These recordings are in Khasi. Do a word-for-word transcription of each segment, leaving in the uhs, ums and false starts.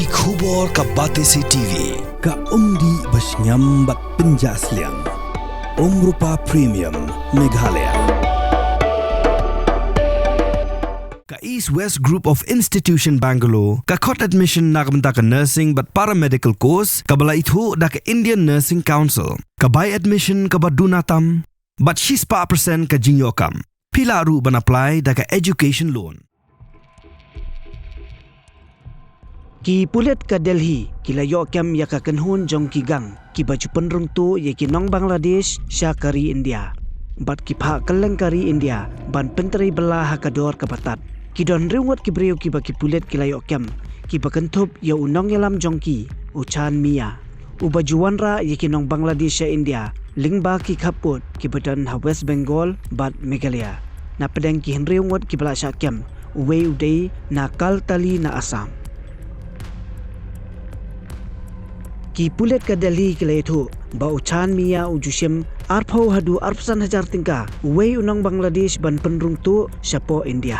Ki khubor ka Batesi T V, ka umdih ba shngiam bad pynjah sliang. Umrupa Premium, Meghalaya. Ka East West Group of Institution Bangalore ka khot admission na ka bynta ka nursing bad paramedical course kaba la ithuh da ka Indian Nursing Council. Ka bai admission kaba duna tam bad shispah percent ka jingïoh kam. Phi lah ruh ban apply da ka education loan. Ki pulit ka Delhi ki la ïoh kem ïa ka kynhun jong ki gang kiba ju pynrung tuh ïa ki nong Bangladesh sha ka ri India bad ki phah kylleng ka ri India ban pyntrei bylla ha ka dor kaba tad. Ki don hynriew ngut ki briew kiba ki pulit ki la ïoh kem, kiba kynthup ïa u nongïalam jong ki, u Chan Mia, uba ju wanrah ïa ki nong Bangladesh sha India lyngba ki khappud kiba don ha West Bengal bad Meghalaya. Na pdeng ki hynriew ngut kiba la shah kem, uwei u dei na Kaltali na Assam. Ki pulit ka Delhi ki la ïathuh ba u Chan Mia u ju shim arphew haduh arphew san hajar tyngka uwei u nong Bangladesh ban pynrung tuh shapoh India.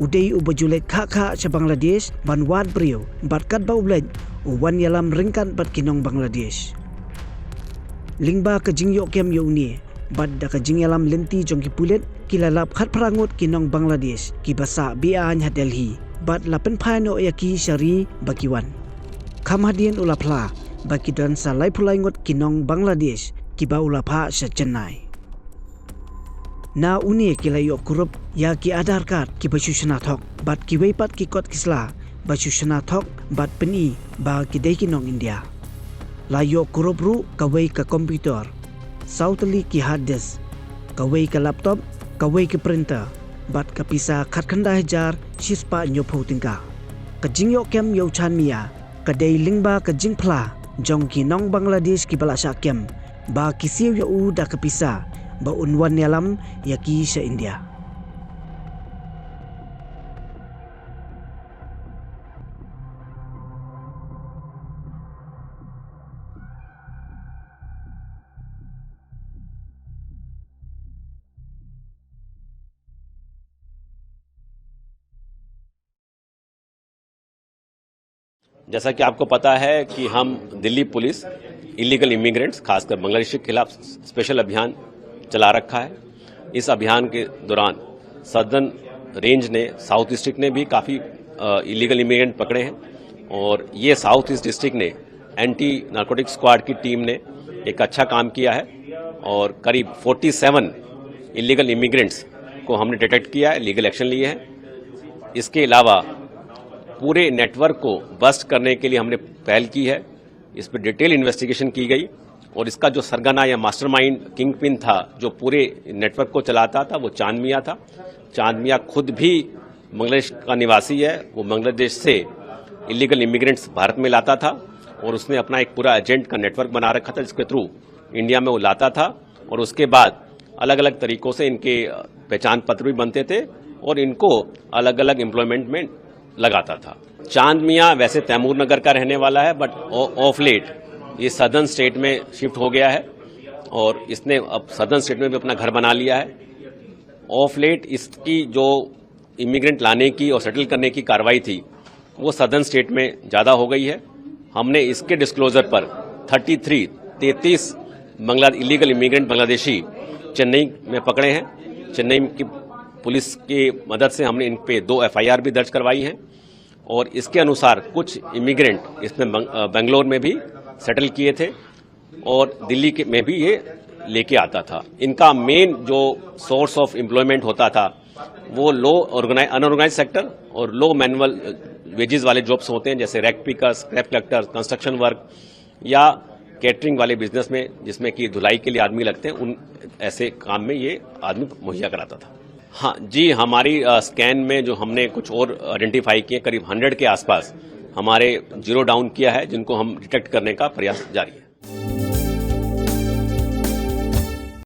U dei uba ju leit khah khah sha Bangladesh ban wad briew bad katba u leit, u wan ïalam ryngkat bad ki nong Bangladesh. Lyngba ka jingïoh kem ïa une bad da ka jingïalam lynti jong ki pulit, ki la lap khatphra ngut ki nong Bangladesh kiba sah be-aiñ ha Delhi bad la pynphai noh ïa ki sha ri ba ki wan. Kham hadien u la phla ba ki don sa laiphew lai ngut ki nong Bangladesh kiba u la phah sha Chennai. Na une ki la ïoh kurup ïa ki Aadhaar card kiba shu shna thok bad kiwei pat ki kot ki sla ba shu shna thok bad pyni ba ki dei ki nong India. La ïoh kurup ruh kawei ka computer, saw tylli ki hard disk, kawei ka laptop, kawei ka printer bad ka pisa khatkhyndai hajar shispah hynñiewphew tyngka. Ka jingïoh kem ïa u Chan Mia ka dei lyngba ka jingphla jong ki nong Bangladesh kiba la shah kem ba ki siew ïa u da ka pisa ba un wan ïalam ïa ki sha India. जैसा कि आपको पता है कि हम दिल्ली पुलिस इलीगल इमिग्रेंट्स, खासकर बांग्लादेशी के खिलाफ स्पेशल अभियान चला रखा है। इस अभियान के दौरान सदर्न रेंज ने, साउथ डिस्ट्रिक्ट ने भी काफ़ी, अ, इलीगल इमिग्रेंट पकड़े हैं और ये साउथ ईस्ट डिस्ट्रिक्ट ने एंटी नारकोटिक स्क्वाड की टीम ने एक अच्छा काम किया है और करीब फोर्टी सेवन इलीगल इमिग्रेंट्स को हमने डिटेक्ट किया है, लीगल एक्शन लिए हैं। इसके अलावा पूरे नेटवर्क को बस्ट करने के लिए हमने पहल की है। इस पर डिटेल इन्वेस्टिगेशन की गई और इसका जो सरगना या मास्टरमाइंड, किंगपिन था, जो पूरे नेटवर्क को चलाता था, वो चांद मियाँ था। चांद मियाँ खुद भी बांग्लादेश का निवासी है। वो बांग्लादेश से इलीगल इमिग्रेंट्स भारत में लाता था और उसने अपना एक पूरा एजेंट का नेटवर्क बना रखा था, जिसके थ्रू इंडिया में वो लाता था और उसके बाद अलग-अलग तरीकों से इनके, अ, पहचान पत्र भी बनते थे और इनको अलग-अलग एम्प्लॉयमेंट में लगाता था। चांद मियाँ वैसे तैमूर नगर का रहने वाला है, बट ऑ-, ऑफ लेट ये सदर्न स्टेट में शिफ्ट हो गया है और इसने अब सदर्न स्टेट में भी अपना घर बना लिया है। ऑफ लेट इसकी जो इमिग्रेंट लाने की और सेटल करने की कार्रवाई थी, वो सदर्न स्टेट में ज़्यादा हो गई है। हमने इसके डिस्क्लोजर पर थर्टी थ्री, तैंतीस बांग्ला-, इलीगल इमिग्रेंट बांग्लादेशी चेन्नई में पकड़े हैं। चेन्नई की पुलिस की मदद से हमने इन पे दो एफआईआर भी दर्ज करवाई हैं और इसके अनुसार कुछ इमिग्रेंट इसमें बंग-, अ, बेंगलोर में भी सेटल किए थे और दिल्ली के, में भी ये लेके आता था। इनका मेन जो सोर्स ऑफ एम्प्लॉयमेंट होता था, वो लो ऑर्गेनाइ-, अनऑर्गेनाइज सेक्टर और लो मैनुअल वेजेस वाले जॉब्स होते हैं, जैसे रैग पिकर, स्क्रैप कलेक्टर, कंस्ट्रक्शन वर्क या केटरिंग वाले बिजनेस में, जिसमें कि धुलाई के लिए आदमी लगते हैं, उन ऐसे काम में ये आदमी मुहैया कराता था। हाँ जी, हमारी, अ, स्कैन में जो हमने कुछ और आइडेंटिफाई किए, करीब हंड्रेड के आसपास हमारे जीरो डाउन किया है, जिनको हम डिटेक्ट करने का प्रयास जारी है।